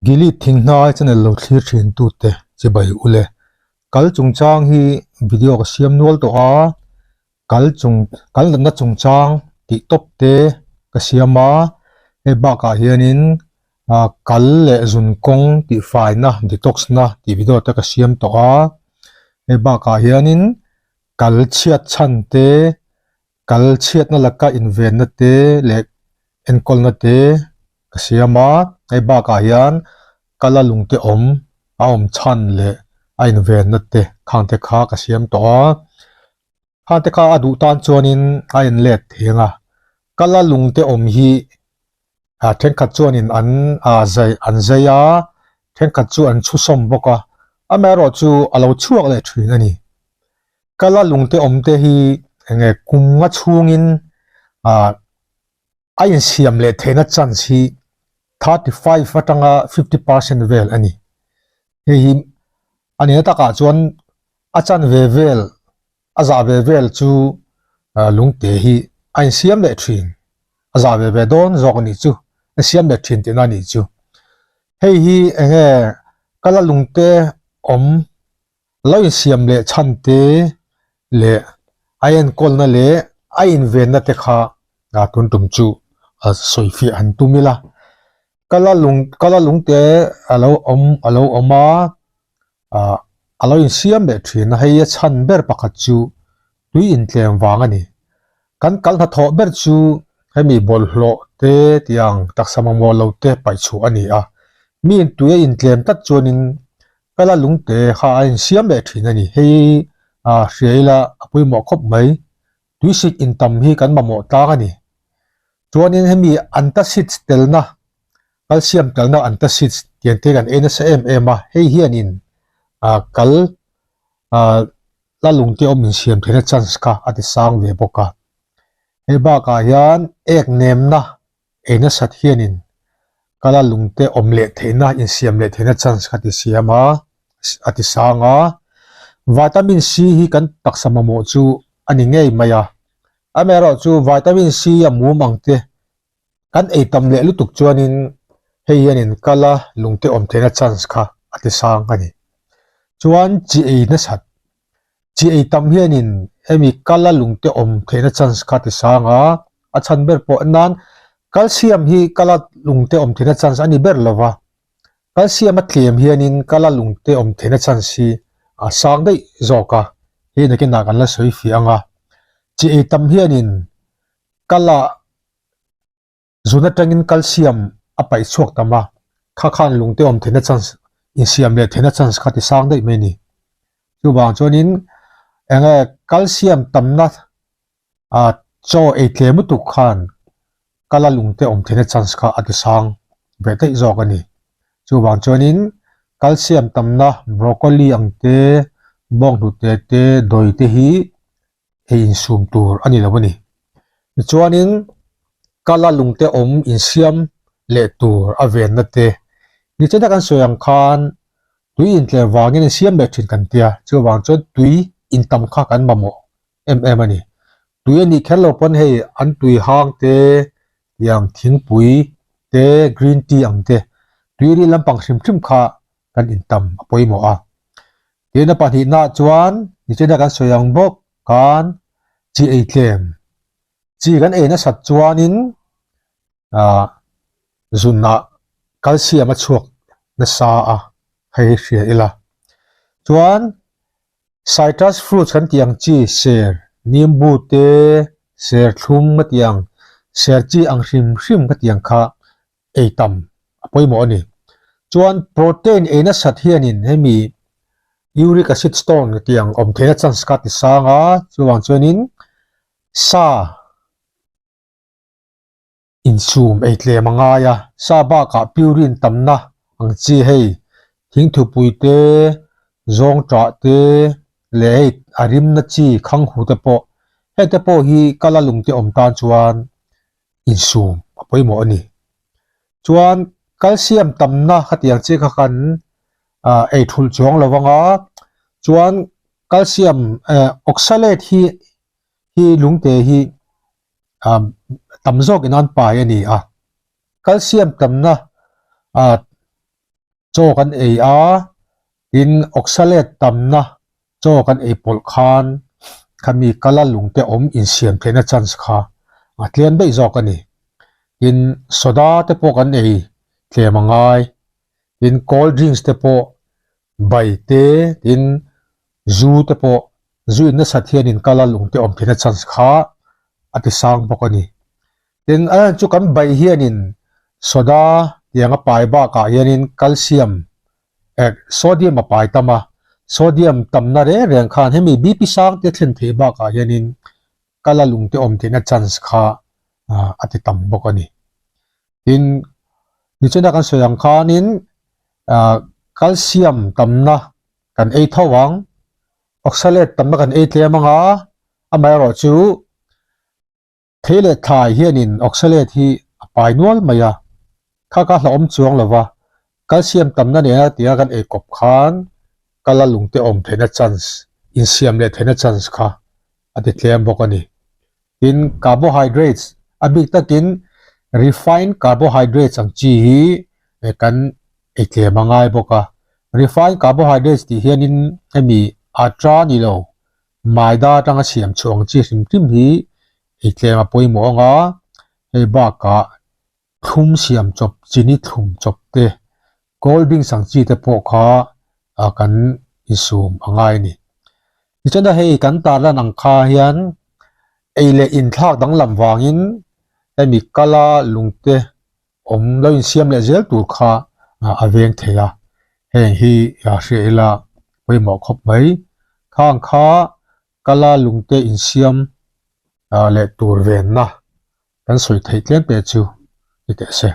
Gilead thinghnai channel lo thlir thin tute chibai ule. Kal chungchang hi video ka siam nual tawh a, kal chung kal natna chungchang tih tawp te ka siam a, hei bakah hianin ah kal leh zun kawng tih faina detox na tih video te ka siam tawh a, hei bakah hianin kal chhiat chhan te Kal chhiatna laka invenna te leh enkawlna te ka siam a, hei bakah hian kala lungte awm a awm chhan leh a invenna te khang te kha ka siam tawh a, khang te kha a duh tan chuanin a en let theng a, kala lungte awm hi ah thenkhat chuanin an ah zai an zai a, thenkhat chu an chhusawm bawk a, amaherawhchu a lo chhuak leh thin a ni. Kala lungte awm te hi enge kum nga chhungin ah a insiam leh theihna chance hi 35 atanga 50 percent vel a ni. Hei hi a nihna takah chuan a chanve vel a zah ve vel chu ah lungte hi a insiam leh thin a zah ve ve dawn zawk a nih chu a siam leh thin tihna a nih chu. Hei hi enge kala lungte awm. Lo insiam leh chhan te leh a enkawlna leh a invenna te kha tun tum chu sawi fiah han tum ila. Kala lung kala lungte a lo awm a lo awm a, ah a lo insiam leh thin a, hei a chhan ber pakhat chu tui intlem vang a ni. Kan kal hnathawh ber chu hemi bawlhhlawh te tiang taksa mamawh lo te paih chhuah a ni a, mi intui a intlem tlat chuanin Kala lungte kha a insiam leh thin a ni. Hei ah hria ila a pawimawh khawp mai. Tuisik intam hi kan mamawh tlang a ni. Chuanin hemi antacids telna, calcium telna antacids tiang te kan ei nasa em em a. Hei hianin ah kal ah la lungte awm insiam theihna chance kha a ti sang ve bawk a. Hei bakah hian ek nemna Ei nasat hianin kala lungte awm leh theihna, insiam leh theihna chance kha ti siam a, a ti sang a. Vitamin C hi kan taksa mamawh chu a ni ngei mai a. Amaherawhchu vitamin C a mum ang te kan ei tam leh lutuk chuanin hei hianin kala lungte awm theihna chance kha a ti sang a ni. Chuan chi ei nasat Chi ei tam hianin hemi kala lungte awm theihna chance kha ti sang a, a chhan ber pawh nan calcium hi kala lungte awm theihna chance a ni ber lo va, calcium a tlem hianin kala lungte awm theihna chance hi a sang daih zawk a, hei nakinah kan la sawi fiah ang a. Chi ei tam hianin kala Zun atangin calcium a paih chhuak tam a, kha khan lungte awm theihna chance, insiam leh theihna chance kha ti sang daih mai a ni. Chuvang chuanin eng nge calcium tamna ah chaw ei tlem lutuk khan kala lungte awm theihna chance kha a ti sang ve daih zawk a ni. Chuvang chuanin calcium tamna broccoli ang te, bawnghnute te, dawi te hi ei insum tur a ni lo a ni. Tichuanin kala lungte awm insiam leh tur a venna te nichina kan sawi ang khan tui intlem vangin insiam leh thin kan tia, chuvang chuan tui intam kha kan mamawh em em a ni. Tui a nih kher lo pawn hei an tui hang te tiang thingpui te green tea ang te tui ri lampang hrim hrim kha kan intam a pawimawh a. Tin a pahnihnaah chuan nichina kan sawi ang bawk khan chi ei tlem. Chi kan ei nasat chuanin ah zunah calcium a chhuak nasa a, hei hi hria ila. Chuan citrus fruits kan tih ang chi ser, nimbu te, serthlum ka tih ang, ser chi ang hrim hrim ka tih ang kha ei tam a pawimawh a ni. Chuan protein ei nasat hianin hemi uric acid stone tiang awm theihna chance kha ti sang a, chuvang chuanin sa insum ei tlem a ngai a, sa bakah purine tamna ang chi hei thingthupui te, zawngṭah te leh hei a rimna chi khanghu te pawh hengte pawh hi kala lungte awm tan chuan insum a pawimawh a ni. Chuan calcium tamna khatiang chi kha kan ah ei thulh chuang lo vang a, chuan calcium eh oxalate hi hi lungte hi ah tam zawk in an pai a ni a, calcium tamna ah. Chaw kan ei a, tin oxalate tamna chaw kan ei pawlh khan khami kala lungte awm insiam theihna chance kha a tlem daih zawk a ni. Tin soda te pawh kan ei tlem a ngai, tin cold drinks te pawh bai te tin zu te pawh zu in nasat hianin kala lungte awm theihna chance kha a ti sang bawk a ni. Tin a chu kan bai hianin soda tiang a pai bakah hianin calcium eh sodium a pai tam a, sodium tamna reng reng khan hemi BP sang te thlen theih bakah hianin kala lungte awm theihna chance kha a ti tam bawk a ni. Tin nichina kan sawi ang khanin calcium tamna kan ei tho ang, oxalate tamna kan ei tlem anga amaherawh chu Thei leh thlai hianin oxalate hi a pai nual mai a, kha kha hlauhawm chuang lo va, calcium tamna nena tia kan ei kawp khan kala lungte awm theihna chance, insiam leh theihna chance kha a ti tlem bawk a ni. Tin, carbohydrates, a bik takin refined carbohydrates ang chi hi kan ei tlem a ngai bawk a. Refined carbohydrates tih hianin hemi atra ni lo, Maida atanga siam chhuah ang chi hrim hrim hi ei tlem a pawimawh ang a, hei bakah thlum siam chawp, chini thlum chawp te, cold drinks ang chi te pawh kha kan insum a ngai a ni. Tichuan a hei kan tarlan ang kha hian ei leh inthlak danglam vangin hemi kala lungte awm lo insiam leh zel tur kha a veng thei a, heng hi hria ila pawimawh khawp mai. Khang kha kala lungte insiam leh tur venna kan sawi theih tlem te chu ni teh se.